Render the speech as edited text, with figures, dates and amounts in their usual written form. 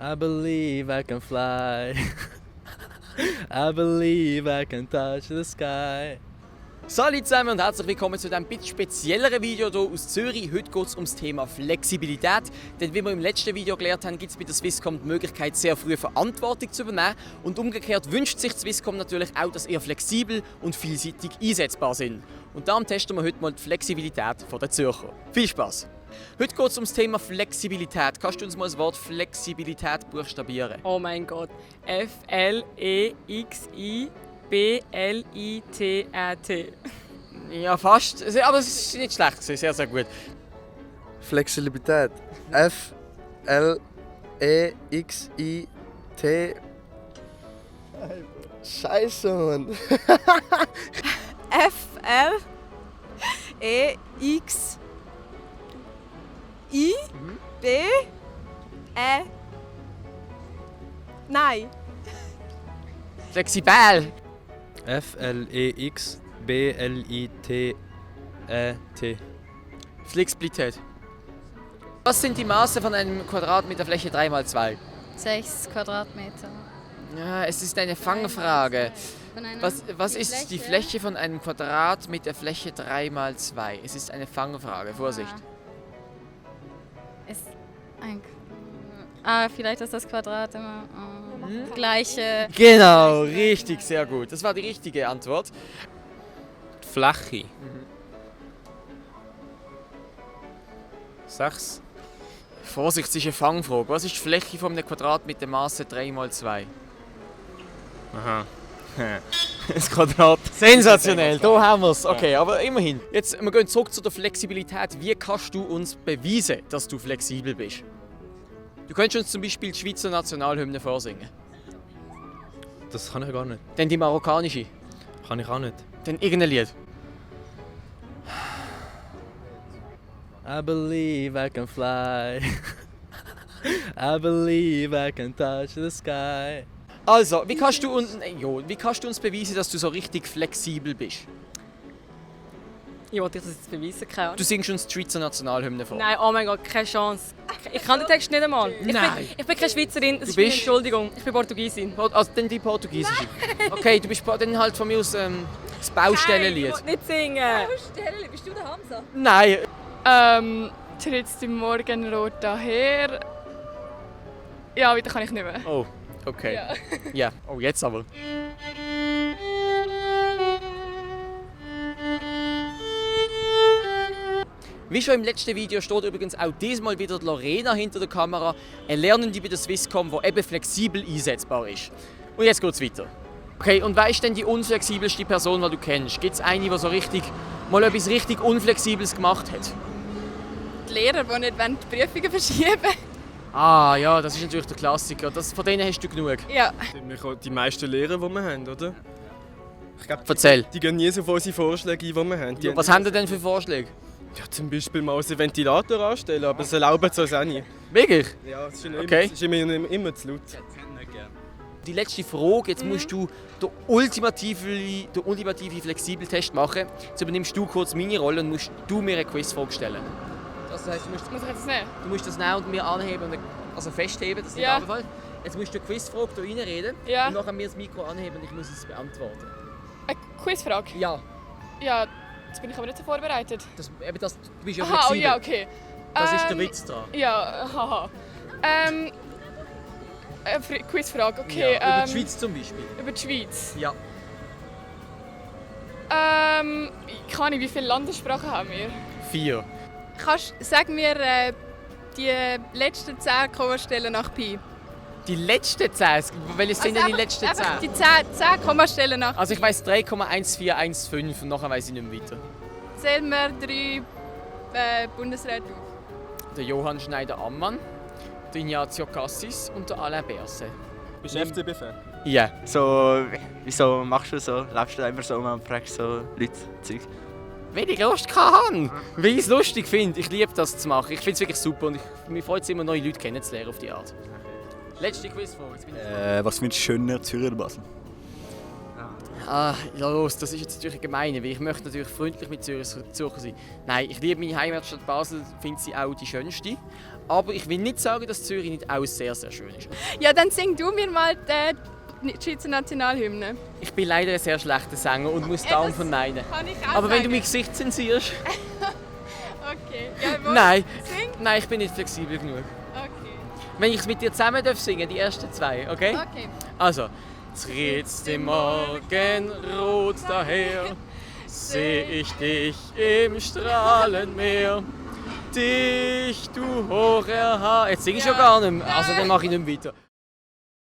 I believe I can fly. I believe I can touch the sky. Salut zusammen und herzlich willkommen zu diesem bisschen spezielleren Video hier aus Zürich. Heute geht es um das Thema Flexibilität. Denn wie wir im letzten Video gelernt haben, gibt es bei der Swisscom die Möglichkeit, sehr früh Verantwortung zu übernehmen. Und umgekehrt wünscht sich die Swisscom natürlich auch, dass ihr flexibel und vielseitig einsetzbar sind. Und darum testen wir heute mal die Flexibilität der Zürcher. Viel Spaß! Heute geht es um das Thema Flexibilität. Kannst du uns mal das Wort Flexibilität buchstabieren? Oh mein Gott. F-L-E-X-I-B-L-I-T-R-T. Ja, fast. Aber es ist nicht schlecht. Sehr, sehr gut. Flexibilität. F-L-E-X-I-T. Scheiße, Mann. F-L-E-X-I-B-E. Nein. Flexibel. F-L-E-X-B-L-I-T-E-T. Flexibilität. Was sind die Maße von einem Quadrat mit der Fläche 3x2? 6 Quadratmeter. Ja, es ist eine Fangfrage. Von einer- Was ist die Fläche von einem Quadrat mit der Fläche 3x2? Es ist eine Fangfrage. Vorsicht. Ist ein vielleicht ist das Quadrat immer gleiche. Genau, richtig, sehr gut. Das war die richtige Antwort. Die Fläche. 6. Vorsicht, es ist eine Fangfrage. Was ist die Fläche von einem Quadrat mit der Maße 3x2? Aha. Das Quadrat. Sensationell, da haben wir es. Okay, aber immerhin. Jetzt, wir gehen zurück zu der Flexibilität. Wie kannst du uns beweisen, dass du flexibel bist? Du könntest uns zum Beispiel die Schweizer Nationalhymne vorsingen. Das kann ich gar nicht. Dann die marokkanische. Kann ich auch nicht. Dann irgendein Lied. I believe I can fly. I believe I can touch the sky. Also, wie kannst du uns beweisen, dass du so richtig flexibel bist? Ich wollte das jetzt beweisen, keine Ahnung. Du singst uns die Schweizer Nationalhymne vor. Nein, oh mein Gott, keine Chance. Ich kann den Text nicht einmal. Nein. Ich bin keine Schweizerin, das Du ist meine bist? Entschuldigung. Ich bin Portugiesin. Also dann die portugiesische. Okay, du bist dann halt von mir aus das Baustellenlied. Ich will nicht singen. Bist du der Hamza? Nein. Trittst im Morgenrot daher. Ja, weiter kann ich nicht mehr. Oh, okay. Ja. Oh, jetzt aber. Wie schon im letzten Video steht übrigens auch diesmal wieder Lorena hinter der Kamera, eine Lernende bei der Swisscom, die eben flexibel einsetzbar ist. Und jetzt geht's weiter. Okay, und wer ist denn die unflexibelste Person, die du kennst? Gibt es eine, die so mal etwas richtig Unflexibles gemacht hat? Die Lehrer, die nicht die Prüfungen verschieben. Ah ja, das ist natürlich der Klassiker. Von denen hast du genug. Ja. Die meisten Lehrer, die wir haben, oder? Ich glaube, Erzähl. die gehen nie so auf unsere Vorschläge ein, die wir haben. Was haben ihr denn für Vorschläge? Ja, zum Beispiel mal einen Ventilator anstellen, aber es erlauben sie uns auch nie. Wirklich? Ja, es ist, Okay. es ist immer zu laut. Die letzte Frage, jetzt musst du den ultimativen Flexibeltest machen. Jetzt übernimmst du kurz meine Rolle und musst du mir eine Quizfrage stellen. Das heisst, Muss ich jetzt nehmen? du musst das nehmen und mir anheben, also festheben, das ist Ja. nicht Fall. Jetzt musst du eine Quizfrage hier reinreden Ja. und nachher mir das Mikro anheben und ich muss es beantworten. Eine Quizfrage? Ja, Ja, jetzt bin ich aber nicht so vorbereitet. du bist ja Aha, oh flexibel. ja, okay. Das ist der Witz dran. Ja, haha. Quizfrage, Ja, okay. über die Schweiz zum Beispiel. Über die Schweiz. Ja. Keine Ahnung, wie viele Landessprachen haben wir? 4. Sag mir die letzten 10 Kommastellen nach Pi. Die letzten 10, welche sind denn die letzten 10? Einfach die 10 Kommastellen nach Pi. Also ich weiss 3,1415 und nachher weiss ich nicht mehr weiter. Zählen wir 3 Bundesräte auf. Der Johann Schneider-Ammann, der Ignazio Cassis und der Alain Berset. Bist du FDP-Fan? Ja. So, wieso machst du so? Lebst du einfach so und fragst so Leute Zeug? Wenn ich Lust kann, weil ich es lustig finde. Ich liebe das zu machen. Ich finde es wirklich super und mich freut es immer, neue Leute kennenzulernen auf die Art. Letzte Quizfrage. Was findest du schöner, Zürich oder Basel? Ah, ja los, das ist jetzt natürlich gemein, weil ich möchte natürlich freundlich mit Zürcher sein. Nein, ich liebe meine Heimatstadt Basel, finde sie auch die schönste. Aber ich will nicht sagen, dass Zürich nicht auch sehr, sehr schön ist. Ja, dann sing du mir mal die Schweizer Nationalhymne. Ich bin leider ein sehr schlechter Sänger und muss darum verneinen. Kann ich auch Aber wenn du sagen. mein Gesicht zensierst... Okay. Ja, Nein, Sing. nein, ich bin nicht flexibel genug. Okay. Wenn ich es mit dir zusammen singen darf, die ersten zwei, okay? Okay. Also, trittst im Morgenrot daher, seh ich dich im Strahlenmeer. Dich, du hoher Haar. Jetzt sing ich ja gar nicht mehr, also dann mache ich nicht mehr weiter.